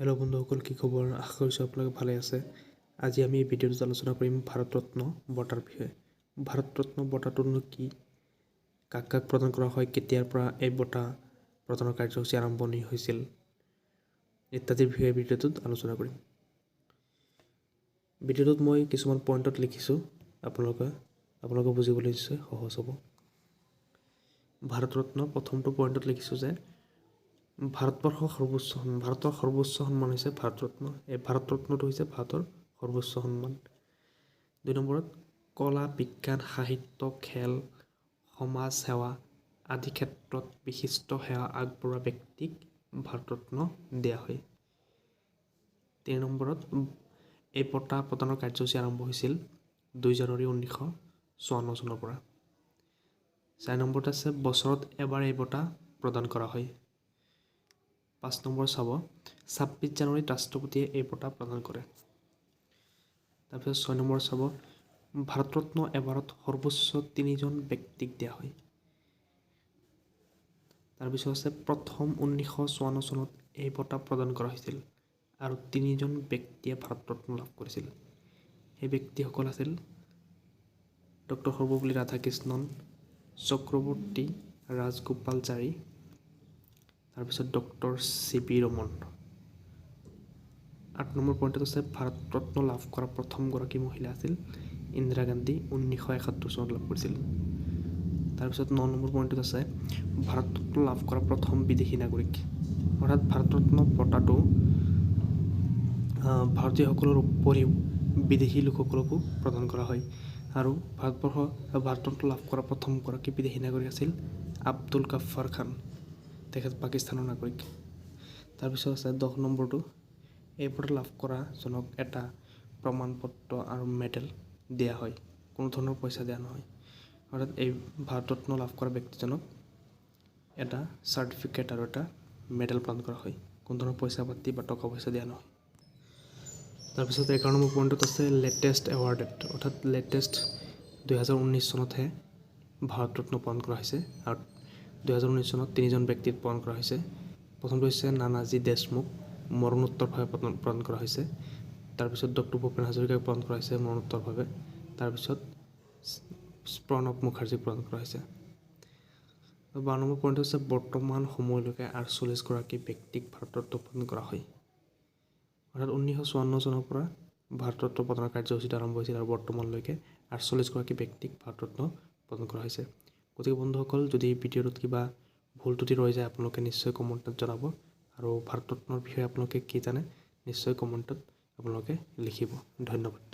Hello' বন্ধুসকল, কি খবৰ? আশা কৰিছোঁ আপোনালোকে ভালে আছে। আজি আমি এই ভিডিঅ'টোত আলোচনা কৰিম ভাৰত ৰত্ন বঁটাৰ বিষয়ে। ভাৰত ৰত্ন বঁটাটোনো কি, কাক কাক প্ৰদান কৰা হয়, কেতিয়াৰ পৰা এই বঁটা প্ৰদানৰ কাৰ্যসূচী আৰম্ভণি হৈছিল ইত্যাদিৰ বিষয়ে ভিডিঅ'টোত আলোচনা কৰিম। ভিডিঅ'টোত মই কিছুমান পইণ্টত লিখিছোঁ, আপোনালোকে বুজিবলৈ নিশ্চয় সহজ হ'ব। ভাৰত ৰত্ন প্ৰথমটো পইণ্টত লিখিছোঁ যে ভাৰতৰ সৰ্বোচ্চ সন্মান হৈছে ভাৰত ৰত্ন। এই ভাৰত ৰত্নটো হৈছে ভাৰতৰ সৰ্বোচ্চ সন্মান। 2 নম্বৰত, কলা, বিজ্ঞান, সাহিত্য, খেল, সমাজ সেৱা আদি ক্ষেত্ৰত বিশিষ্ট সেৱা আগবঢ়োৱা ব্যক্তিক ভাৰত ৰত্ন দিয়া হয়। 3 নম্বৰত, এই বঁটা প্ৰদানৰ কাৰ্যসূচী আৰম্ভ হৈছিল 2 জানুৱাৰী 1954 চনৰ পৰা। 4 নম্বৰত আছে, বছৰত এবাৰ এই বঁটা প্ৰদান কৰা হয়। 5 নম্বৰ চাব, 26 জানুৱাৰীত ৰাষ্ট্ৰপতিয়ে এই বঁটা প্ৰদান কৰে। তাৰপিছত 6 নম্বৰ চাব, ভাৰত ৰত্ন এবাৰত সৰ্বোচ্চ তিনিজন ব্যক্তিক দিয়া হয়। তাৰপিছত আছে, প্ৰথম 1954 চনত এই বঁটা প্ৰদান কৰা হৈছিল আৰু তিনিজন ব্যক্তিয়ে ভাৰত ৰত্ন লাভ কৰিছিল। সেই ব্যক্তিসকল আছিল ডক্টৰ সৰ্বপল্লী ৰাধাকৃষ্ণন, চক্ৰৱৰ্তী ৰাজগোপালচাৰী, তাৰপিছত doctor C V Raman. 8 number পইণ্টত আছে, ভাৰত ৰত্ন লাভ কৰা প্ৰথমগৰাকী মহিলা আছিল ইন্দিৰা গান্ধী, 1971 চনত লাভ কৰিছিল। তাৰপিছত 9 নম্বৰ পইণ্টত আছে, ভাৰত ৰত্ন লাভ কৰা প্ৰথম বিদেশী নাগৰিক। অৰ্থাৎ ভাৰত ৰত্ন বঁটাটো ভাৰতীয়সকলৰ উপৰিও বিদেশী লোকসকলকো প্ৰদান কৰা হয়। আৰু ভাৰত ৰত্ন লাভ কৰা প্ৰথমগৰাকী বিদেশী নাগৰিক আছিল আব্দুল গাফফাৰ খান, তেখেত পাকিস্তানৰ নাগৰিক। তাৰপিছত আছে 10 নম্বৰটো, এই বঁটা লাভ কৰাজনক এটা প্ৰমাণপত্ৰ আৰু মেডেল দিয়া হয়, কোনো ধৰণৰ পইচা দিয়া নহয়। অৰ্থাৎ এই ভাৰত ৰত্ন লাভ কৰা ব্যক্তিজনক এটা চাৰ্টিফিকেট আৰু এটা মেডেল প্ৰদান কৰা হয়, কোনো ধৰণৰ পইচা পাতি বা টকা পইচা দিয়া নহয়। তাৰপিছত 11 নম্বৰ পইণ্টত আছে লেটেষ্ট এৱাৰ্ডেড, অৰ্থাৎ লেটেষ্ট 2019 চনতহে ভাৰত ৰত্ন প্ৰদান কৰা হৈছে আৰু 2019 চনত তিনিজন ব্যক্তিক প্ৰদান কৰা হৈছে। প্ৰথমটো হৈছে নানাজী দেশমুখ, মৰণোত্তৰভাৱে প্ৰদান কৰা হৈছে। তাৰপিছত ডক্টৰ ভূপেন হাজৰিকাক প্ৰদান কৰা হৈছে মৰণোত্তৰভাৱে। তাৰপিছত প্ৰণৱ মুখাৰ্জীক প্ৰদান কৰা হৈছে। 12 নম্বৰ পইণ্ট হৈছে, বৰ্তমান সময়লৈকে 48গৰাকী ব্যক্তিক ভাৰত ৰত্ন প্ৰদান কৰা হয়। অৰ্থাৎ 1954 চনৰ পৰা ভাৰত ৰত্ন প্ৰদানৰ কাৰ্যসূচীটো আৰম্ভ হৈছিল আৰু বৰ্তমানলৈকে 48গৰাকী ব্যক্তিক ভাৰত ৰত্ন প্ৰদান কৰা হৈছে। গতিকে বন্ধুসকল, যদি ভিডিঅ'টোত কিবা ভুল ত্ৰুটি ৰৈ যায়, আপোনালোকে নিশ্চয় কমেণ্টত জনাব আৰু ভাৰত ৰত্নৰ বিষয়ে আপোনালোকে কি জানে নিশ্চয় কমেণ্টত আপোনালোকে লিখিব। ধন্যবাদ।